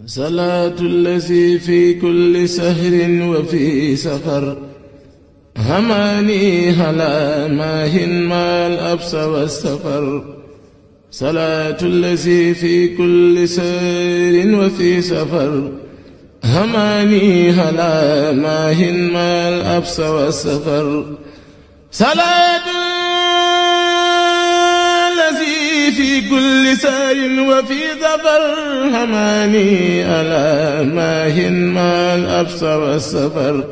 صلاة الذي في كل سهر وفي سفر هماني هلا ماهن ما الأبس والسفر صلاة الذي في كل سهر وفي سفر هماني هلا ماهن ما الأبس والسفر صلاة الذي في كل سار وفي ظفر هماني ألا ماهن ما الأبس والسفر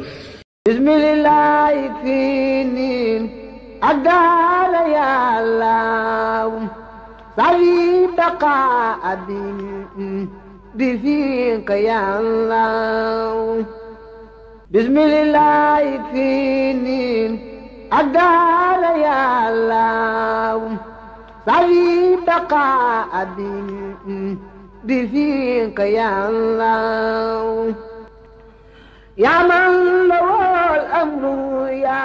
بسم الله يكفيني أقال يا الله صلي بقاء بفيك يا الله بسم الله يكفيني أقال يا الله صلي بقاء بفيك يا الله يا من له الأمر يا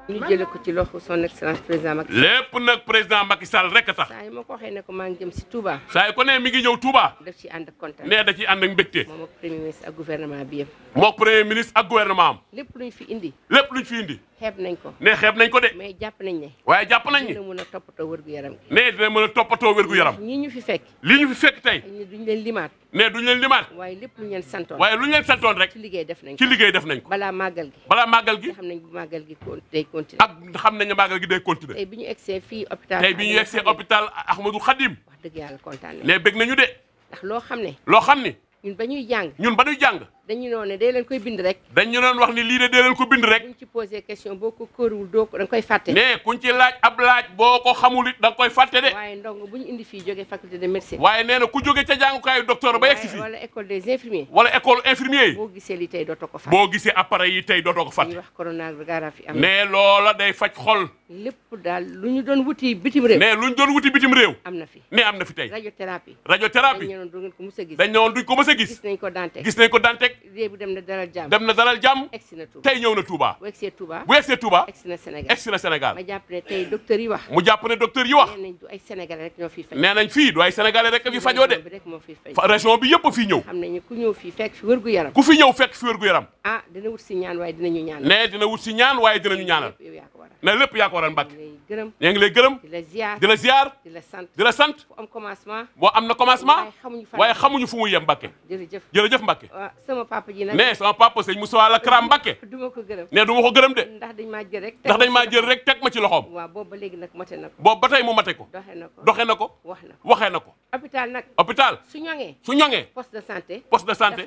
ñu jëlee ko ci loxo son excellence président Macky Sall. lépp nag président Macky Sall rek a tax. saa yi ma ko waxee ne ko maa ngi jëm si Touba. saa yi ko ne mi ngi ñëw Touba. daf ci ànd ak kontaan. nee da ciy ànd ak mbégte. moom ak premier ministre ak gouvernement bi yëpp. mook premier ministre ak gouvernement am. lépp luñ fi indi. lépp luñ fi indi. xeeb nañ ko. ne xeeb nañ ko de. mais jàpp nañ ne. waaye jàpp nañ dina mën a toppatoo wérgu yaram gi. ne dina mën a toppatoo wérgu yaram. ñii ñu fi fekk. lii ñu fi fekk tey. ñu duñ leen limaat. ne duñ leen limaat. waaye lépp luñ leen santoon. waaye luñ leen santoon rek. ci liggéey def nañ ko. ci liggéey def nañ ko. balaa màggal gi. balaa màggal gi. nga xam nañ bu màggal gi day continuer. ak xam nañ ne màggal gi day continuer. tey bi ñu egsee fii hôpital. tey bi ñu egsee hôpital Ahmadou Khadim. wax dëgg yàlla kontaan nañ. ne bëgg nañu de. ndax loo xam ne. loo xam ni. ñun ba ñuy jàng. ñun ba ñuy jàng. dañu noonu ne dee leen koy bind rek. dañu doon wax ni lii de dee leen ko bind rek. buñ ci posé question boo ko kóoruwul doo ko da nga koy fàtte. ne kuñ ci laaj ab laaj boo ko xamul it da nga koy fàtte de. waaye ndongo bu ñu indi fii jógee faculté de médecine. waaye nee na ku jóge ca jàngukaayu docteur ba yegg si fii. wala école des infirmiers. wala école infirmier yi. boo gisee li tey dootoo ko fàtte. boo gisee appareil yi tey dootoo ko fàtte. ñuy wax coronavirus am. ne loola day faj xol. lépp daal lu ñu doon wuti bitim réew. ne lu ñu doon wuti bitim réew. am na fi. ne am na fi tey. radiothérapie. radiothérapie. dañ ñëwoon du ngeen ko mës a gis. dañ ñëwoon duñ ko mës a gis. gis nañ ko Dantec. gis nañ ko Dantec. réew dem na dalal jàmm. dem na dalal jàmm. egsi na Touba. tey ñëw na Touba. bu egsee Touba. bu egsee Touba. egsi na Sénégal. egsi na Sénégal. ma jàpp ne tey docteur yi wax. mu jàpp ne docteur yi wax. nee nañ du ay sénégalais rek ñoo fiy faj. nee nañ fii du ay sénégalais rek a fi fajoo de. région bi yëpp a fii ñëw. xam nañu ku ñëw fii fekk fi wérgu yaram. ku fi ñëw fekk fi wérgu yaram. ah dina wut si ñaan waaye dinañu ñaan. ne dina wut si ñaan waaye dinañu ñaanal. ne lépp yaa ko waral Mbàkke. gërëm ñoo ngi lay gërëm. di la ziar di la ziar. di la sant di la sant. fu am commencement. boo am na commencement. waaye xamuñu fu muy yem Mbàkke. jërëjëf jërëjëf Mbàkke. waaw sama papa ji nag. ne sama papa sëñ Moussa Lakram Mbàkke. du ma ko gërëm. ne du ma ko gërëm de. ndax dañ maa jël rek. ndax dañ maa jël rek teg ma ci loxoom. waaw boobu ba léegi nag mate na ko. boobu ba tey mu mate ko. doxe na ko doxe na ko. wax na ko waxee na ko. hôpital nag. hôpital su ñoŋee. su ñoŋee. poste de santé. poste de santé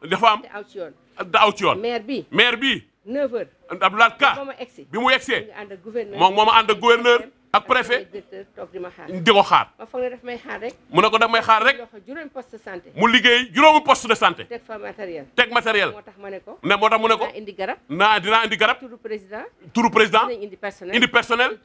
dafa am. te aw ci yoon. da aw ci yoon. maire bi 9h. Abdoulaye Ka bi mu yegsee. moom moo ma ànd ak gouverneur ak préfet di ko xaar. ma foog ne daf may xaar rek. mu ne ko daf may xaar rek. juróomi poste de santé. mu liggéey juróomi poste de santé. teg fa matériel. teg matériel. moo tax ma ne ko. moo tax mu ne ko. dinaa indi garab. dinaa indi garab. turu président. turu président. dinañ indi personnel.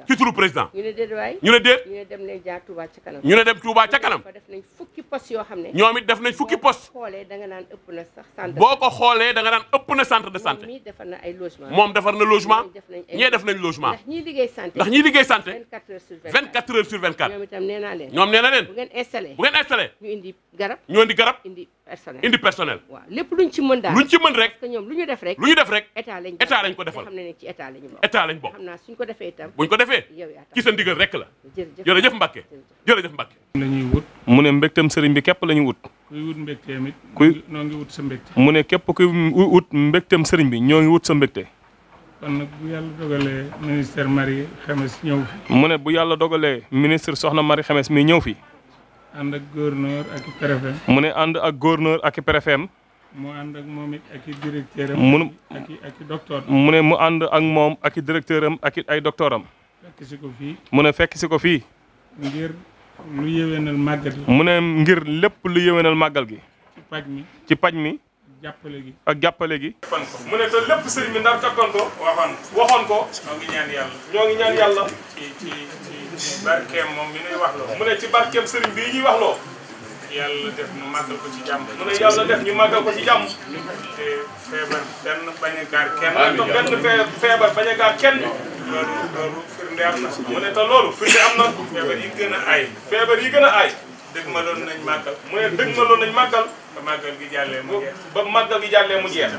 ci turu président. ñu ne déet waay. ñu ne déet. ñu ne dem leen jaar Touba ca kanam. ñu ne dem Touba ca kanam. def nañ fukki poste yoo xam ne. ñoom it def nañ fukki poste. boo ko xoolee da nga naan ëpp na sax centre. boo ko xoolee da nga naan ëpp na centre de santé. moom defar na ay logement. moom defar na logement. ñee def nañ logement. ndax ñiy liggéey santé. 24 heures sur 24. ñoom itam nee naa leen. ñoom nee na leen. bu ngeen installé. ñu indi garab. indi personnel. waaw lépp luñ ci mën daal. luñ ci mën rek. parce que ñoom lu ñu def rek. état lañ ko defal. xam ne ci état lañu bokk. état lañ bokk. xam naa suñ ko defee itam. buñ ko defee. yow yaa tax ci sa ndigal rek la. jërëjëf Mbàkke jërëjëf Mbàkke. lañuy wut. mu ne mbégteem sëriñ bi képp la ñu wut. kuy wut mbégteem it. noo ngi wut sa mbégte. mu ne képp kuy wut mbégteem sëriñ bi ñoo ngi wut sa mbégte. kon nag bu yàlla dogalee ministre Marie Khemesse ñëw fi. mu ne bu yàlla dogalee ministre soxna Marie Khemesse mi ñëw fi. ànd ak gouverneur ak i préfet. mu ne ànd ak gouverneur ak i préfet am. mu ànd ak moom it ak i directeur am. ak i docteur. mu ne mu ànd ak moom ak i directeur am ak i ay docteur am. fekk si ko fii. mu ne fekk si ko fii. ngir lu yéwénal màggal gi. mu ne ngir lépp lu yéwénal màggal gi. ci paj mi. ci paj mi. jàppale gi. ak jàppale gi. mu ne te lépp sëriñ bi ndax takkoon ko. waxoon ko. ñoo ngi ñaan yàlla. ñoo ngi ñaan yàlla. ci barkeem moom mi nuy wax loo. mu ne ci barkeem sëriñ bii ñuy wax loo. yàlla def ñu màggal ko ci jàmm. mu ne yàlla def ñu màggal ko ci jàmm. te feebar benn bañ a gaar kenn. benn feebar bañ a gaar kenn. loolu firnde am na. mu ne te loolu firnde am na. feebar yi gën a aay. feebar yi gën a aay. dëgg ma loon nañ màggal. mu ne dëgg ma loon nañ màggal. te màggal gi jàllee mu jeex. ba màggal gi jàllee mu jeex.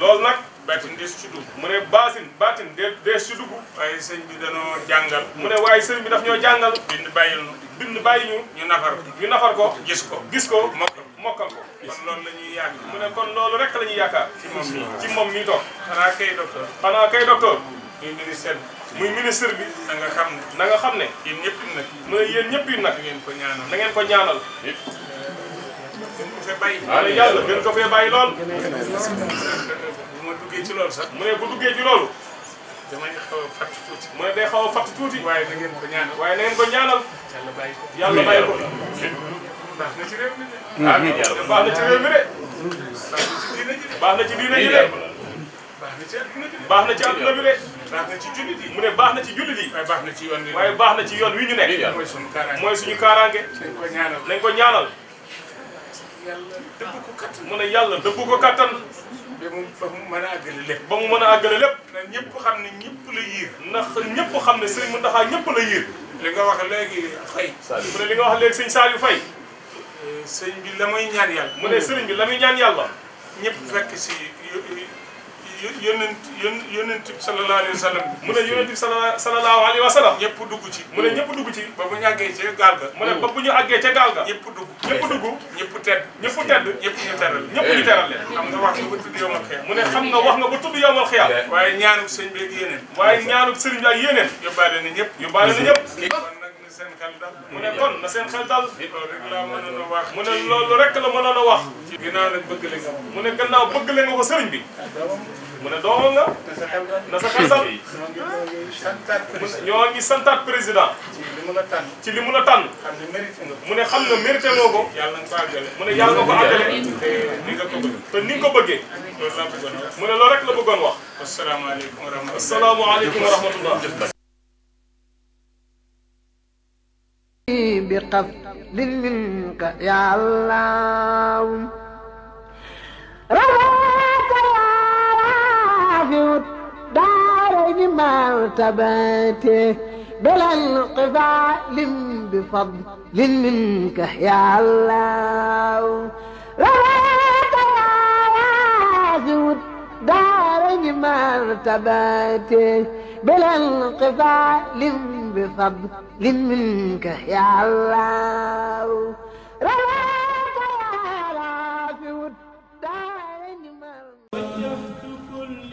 loolu nag. baatin dees ci dugg. mu ne baatin dees ci dugg. waaye sëñ bi danoo jàngal. mu ne waaye sëñ bi daf ñoo jàngal. bind bàyyi ñu. ñu nafar ko. gis ko. mokkal ko. kon loolu la ñuy yaakaar. mu ne kon loolu rek la ñuy yaakaar. ci moom mii toog. xanaa kay docteur. muy ministre bi. na nga xam ne. yéen ñëpp nag. mu ne yéen ñëpp nag. na ngeen ko ñaanal. gën ko fee bàyyi. waaw yàlla gën ko fee bàyyi lool. bu ma duggee ci loolu sax. mu ne bu duggee ci loolu. damay xaw a fàtt tuuti. mu ne day xaw a fàtt tuuti. waaye na ngeen ko ñaanal. yàlla bàyyi ko. baax na ci réew mi de. baax na ci réew mi de. baax na ci diine ji de. baax na ci adduna bi de. baax na ci jullit yi. mu ne baax na ci jullit yi. waaye baax na ci yoon wi. waaye baax na ci yoon wi ñu nekk. mooy suñu kaaraange. nañ ko ñaanal. yàlla dëbb ko kattan. mu ne yàlla dëbb ko kattan. ba mu mën a àggale lépp. ba mu mën a àggale lépp. na ñëpp xam ne ñëpp la yiir. ndax ñëpp xam ne Serigne Mountakha ñëpp la yiir. li nga wax léegi Faye. mu ne li nga wax léegi sëñ Saliou Faye. sëñ bi la muy ñaan yàlla. mu ne sëriñ bi la muy ñaan yàlla. ñëpp fekk si yonent bi sallallahu alayhi wa sallam. mu ne yonent bi sallallahu alayhi wa sallam. ñëpp dugg ci. mu ne ñëpp dugg ci. ba bu ñu àggee ca gaal ga. mu ne ba bu ñu àggee ca gaal ga. ñëpp dugg. ñëpp tedd. ñëpp ñu teral leen. xam nga wax nga ba tudd yowmal xiyaam. mu ne xam nga wax nga ba tudd yowmal xiyaam. waaye ñaanu sëñ bi ak yéeneen. waaye ñaanu sëriñ bi ak yéeneen. yóbbaale na ñëpp. mu ne kon na seen xel dal. loolu rek laa mënoon a wax. mu ne loolu rek la mënoon a wax. ginnaaw nag bëgg la nga. mu ne gannaaw bëgg la nga ko sëriñ bi. mu ne doomam nga. na sa xel dal. ñoo ngi santaat président. ci li mu la tànn. mu ne xam nga mérité ngoo ko. yàlla nga ko àggale. mu ne yàlla nga ko àggale. te ni nga ko bëgg. te ni nga ko bëggee. loolu laa bëggoon wax. mu ne loolu rek la bëggoon wax. asalaamaaleykum wa rahmatulah. asalaamaaleykum wa rahmatulah. بقبل منك يا الله رواك يا رافع الدارين مرتبته بلا انقفال بفضل منك يا الله رواك يا رافع الدارين مرتبته بلا انقفال بفضل منك يا الله رواك يا رافع الدارين وجهت كل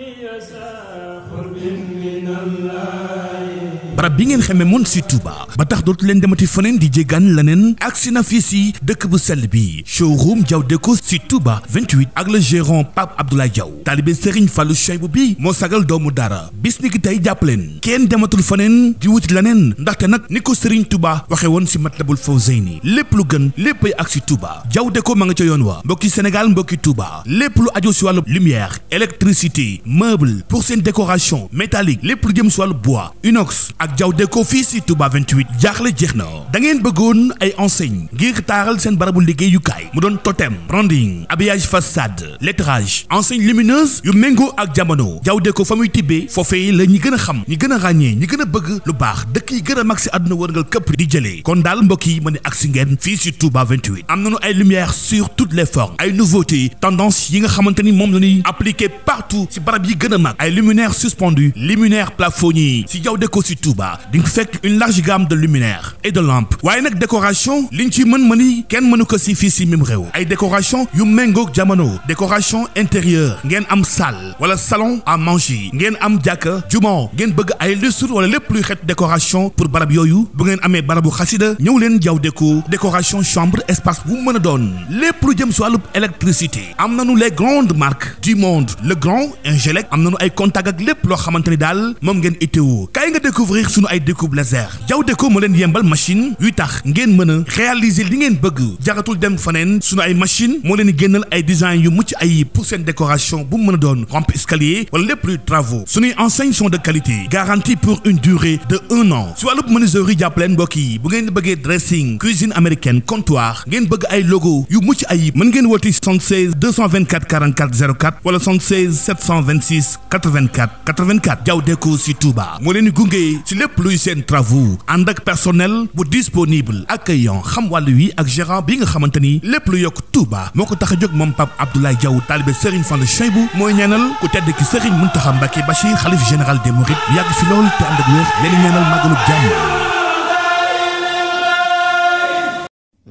قرب من الله barab bi ngeen xamee moon si Touba ba tax dootu leen demati feneen di jéggaan leneen agsi na fii si dëkk bu sell bi showroom Diaw Déco si Touba 28 ak le gérant Pape Abdoulaye Diaw taalibe Serigne Fallou Cheibou bi moo sagal doomu dara bis ni ki tey jàppaleen kenn dematul feneen di wuti leneen ndaxte nag ni ko Serigne Touba waxe woon si Matlabul Fawzayni lépp lu gën léppay ak si Touba Diaw Déco ma nga ca yoon wa mbokki Sénégal mbokki Touba lépp lu aju si wàllu lumière électricité meuble pour seen décoration métallique lépp lu jëm si wàllu bois inox ak Diaw Déco fii si Touba 28 jaaxle jeex na da ngeen bëggoon ay enseigne ngir taaral seen barabu liggéeyukaay mu doon totem branding habillage façade lettrage enseigne lumineuse yu méngoo ak jamono Diaw Déco fa muy tibbee foofee la ñi gën a xam ñi gën a ràññee ñi gën a bëgg lu baax dëkk yi gën a mag si àdduna wërngal këpp di jëlee kon daal mbokk yi ma ne agsi ngeen fii si Touba 28 am nañu ay lumière sur toutes les formes ay nouveautés tendance yi nga xamante ni moom la ñuy appliqué partout si barab yi gën a mag ay luminaire suspendu luminaire plafonnier si Diaw Déco si Touba di nga fekk une large gamme de luminaires et de lampes waaye nag décoration liñ ci mën kenn mënu ko si fii si mim réew ay décoration yu méngoog jamono décoration intérieure ngeen am salle wala salon à manger ngeen am jàkka jumaa ngeen bëgg ay lustre wala lépp luy xeet décoration pour barab yooyu bu ngeen amee barabu xasida ñëw leen Diaw Déco décoration chambre espace bu mën a doon lépp lu jëm si wàllu électricité am nañu les grandes marques du monde le grand Ingelec am nañu ay contact ak lépp loo xamante ni daal moom ngeen itteewu kaay nga découvrir sunu ay découpe laser Diaw Déco moo leen yembal machine yuy tax ngeen mën a réaliser li ngeen bëgg jaratul dem faneen sunu ay machine moo leen génnal ay design yu mucc ayib pour seen décoration bu mu mën a doon rampe escalier wala lépp luy travaux sunuy enseignes sont de qualité garantie pour une durée de 1 an si wàllub menuiserie jàppaleen mbokk yi bu ngeen bëggee dressing cuisine américaine comptoir ngeen bëgg ay logo yu mucc ayib mën ngeen woti 76 224 44 04 wala 76 726 84 84 Diaw Déco si Touba moo leen gunge si lépp luy seen travaux ànd ak ak personnel bu disponible accueillant xam wàllu wi ak gérant bi nga xamante ni lépp lu yokk Touba moo ko tax a jóg moom Pape Abdoulaye Diaw taalibe Serigne Fallou Cheibou mooy ñaanal ku tedd ki Serigne Mountakha Mbacké Bachir xalif général des Mourides yàgg fi lool te ànd ak wér leen ñaanal màggalu jàmm.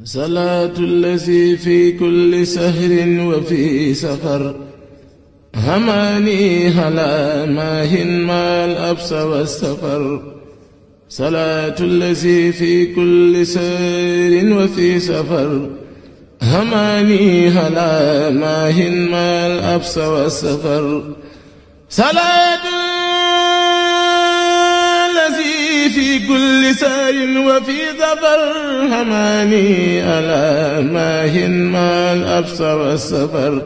salaatu allazi fi kulli sahrin wa fi safar hamaani ala maahin maal absa wa safar salaatu allazi fi kulli sahrin wa fi safar hamaani ala maahin maal absa wa safar salaatu في كل سار وفي ظفر هماني ألا ماهن ما الأبصر والسفر